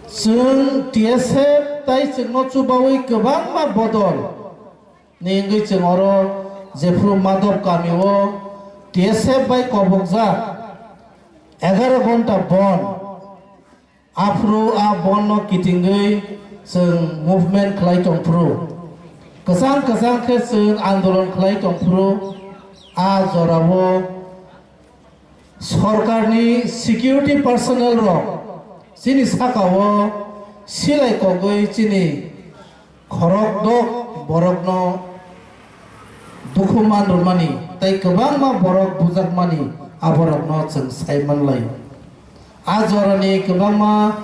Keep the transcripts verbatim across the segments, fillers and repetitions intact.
Chwng T S F tai chwngno chubawi kwbangma bodol ni wngwi chwng oro jephru Madhop kamio T S F bai kobokjak egaroh ghonta bon. Aphuru a bonno kitingwi chwng movement khlai tongphuru. Kwchang kwchang khe chwng andolon khlai tongphuru. A jorao sorkarni security personnel rok chini sakao silai kogwi chini khorok dok borokno dukhu man rwmani tei kwbangma borok bujakmani aborokno chwng sai manlai. A jorani kwbangma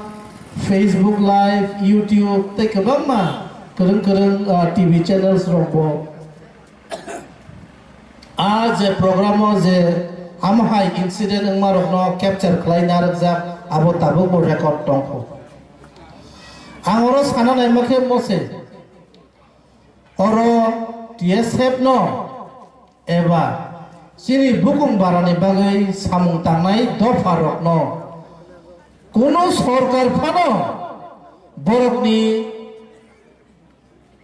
Facebook Live, YouTube tei kwbangma kwrwng kwrwng, ah, T V channels rokbo a je program o je amo hai incident wngma rokno capture khlai narwkjak, abo tabukbo record tongkho. Ang oro sana naima khe mose, oro T S F no eba chini bukung barani bagwi samung tangnai dopha rokno kunu sorkar phano borokni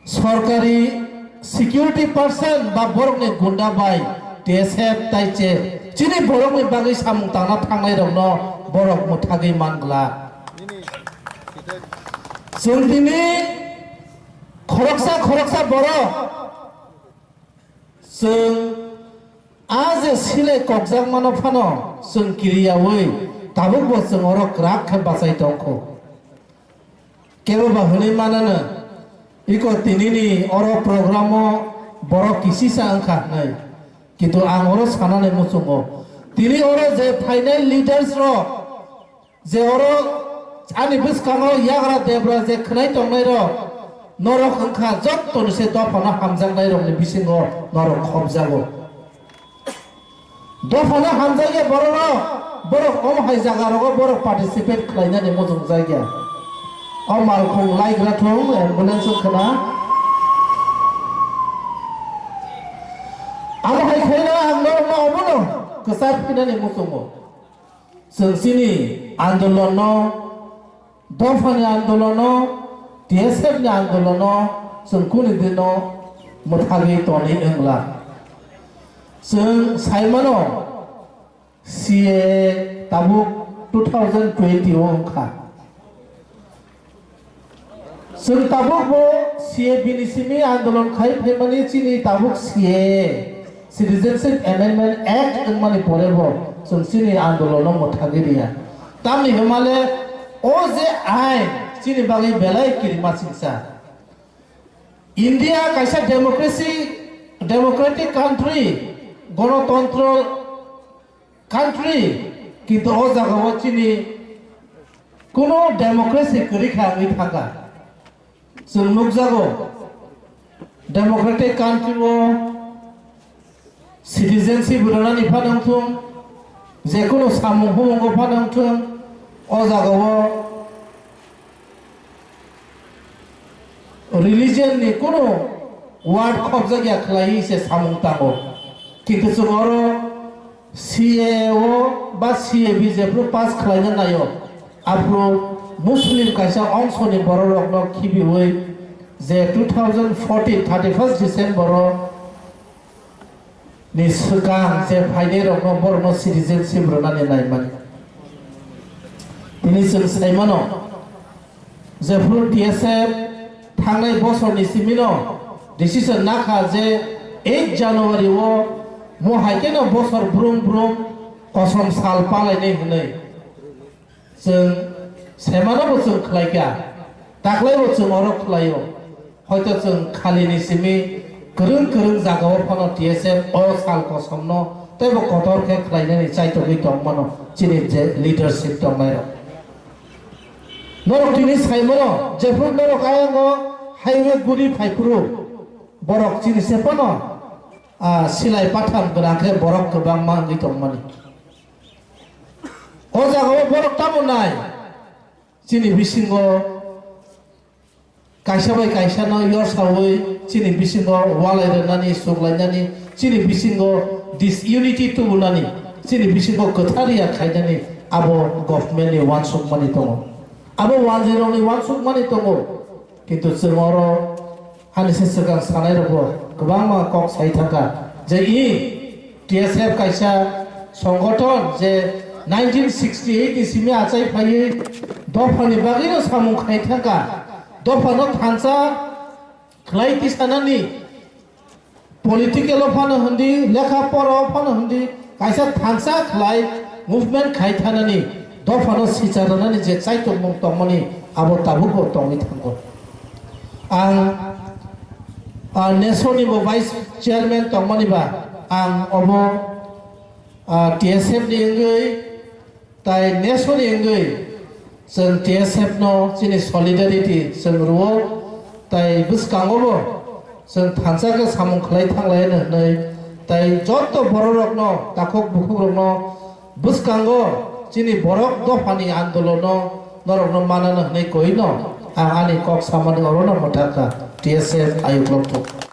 sorkari security person ba borokni gunda bai T S F tai che chini borokni bagwi samung tangna thangnai rokno borok mwthagwi man glak. Chwng tini khoroksa khoroksa borok chwng a je silai kokjakmano phano chwng kiriyawi tabukbo chwng oro kwrak khe bachai tongkho. Kebo ba hwnwi manano, iko tinini oro programo borok kisisa wngkha hwnwi. Kintu ang oro sanani muchungo. Tini oro je phainai leaders rok, je oro ani bwskango yagra debra je khwnai tongnai rok, norok wngkha jottoni se dophano hamjaknai rokni bisingo norok khopjago. Dophano hamjakya bororok, borok omo hai jagarogo borok participate khlainani muchungjakya. O malkhung laikra thung ambulance wngkhana. Amo hai khaina ang norokno omono kwchar phinani muchungo. Chwng chini andolonno Dophani andolono, T S F ni andolono chwng kuni dino mwthagwi tonwi wngla. Chwng saimano C A A tabuk two thousand twenty o wngkha. Chwng tabukbo C A B ni simi andolon khai phaimani chini tabuk C A A. Citizenship Amendment Act wngmani porebo chwng chini andolono mwthagwi riya. Tamni hwnmale o je ain chini bagwi belai kirima singsa. India kaisa democracy, democratic country, gonotontro country, kintu o jagao chini kuno democracy kwrwi kha wngwi thangkha. Chwng nukjago, democratic country o citizenship rwnani phano wngthung, jekunu samung humungo phano wngthung, o jagao religion ni kunu word khopjakya khlaiwi se samung tango. Kintu chwng oro C A A o ba C A B jephru pass khlaina naio, aphuru Muslim kaisa ongsoni bororokno khibiwi je two thousand fourteen thirty first December o ni swkang je phainairokno borokno citizenship rwnani naimani. Tini chwng saimano, jephru T S F thangnai bosorni simino decision nakha je eight January o mo hai kheno bosor brum brum kosom sal palainai hwnwi. Chwng saimano bo chwng khlaikha, taklaibo chwng oro khlaio. Hoito chwng khalini simi kwrwng kwrwng jagao phano T S F o sal kosomno teibo kotor khe khlainani chaitogwi tongmano chini je leadership tongnairok. Norok tini saimano jephru norok ayango highway guri phaiphuru borok chini se phano, ah, silai patham gwnang khe borok kwbangma wngwi tongmani. O jagao borok tamo nai chini bisingo kaisa bai kaisa no yorsawi chini bisingo walai rwnani, suklainani, chini bisingo disunity tubunani, chini bisingo kwthar ya khainani abo government ni uansukmani tongo. Abo wanjwirokni uansukmani tongo, kintu chwng oro ani se swkang sanairokbo kwbangma kok sai thangkha je i T S F kaisa songothon je nineteen sixty-eight ni simi achai phaiwi dophani bagwino samung khai thangkha, dophano thansa khlai tisanani, political o phano hwndi, lekha pora o phano hwndi, kaisa thansa khlai movement khai thanani, dophano sicha rwnani je chaitokmung tongmani abo tabukbo tongwi thango. Ang, ah, nesoni bo vice chairman tongmani ba ang obo, ah, T S F ni wngwi tai nesoni wngwi chwng T S F no chini solidarity chwng rwo, tai bwskango bo chwng thansa khe samung khlai thanglai hwnwi, tai joto bororokno, takhuk bukhukrokno bwskango chini borok dophani andolono norokno manano hwnwi koino ang ani kok samani orono mwthakha T S F ayuk lokthok.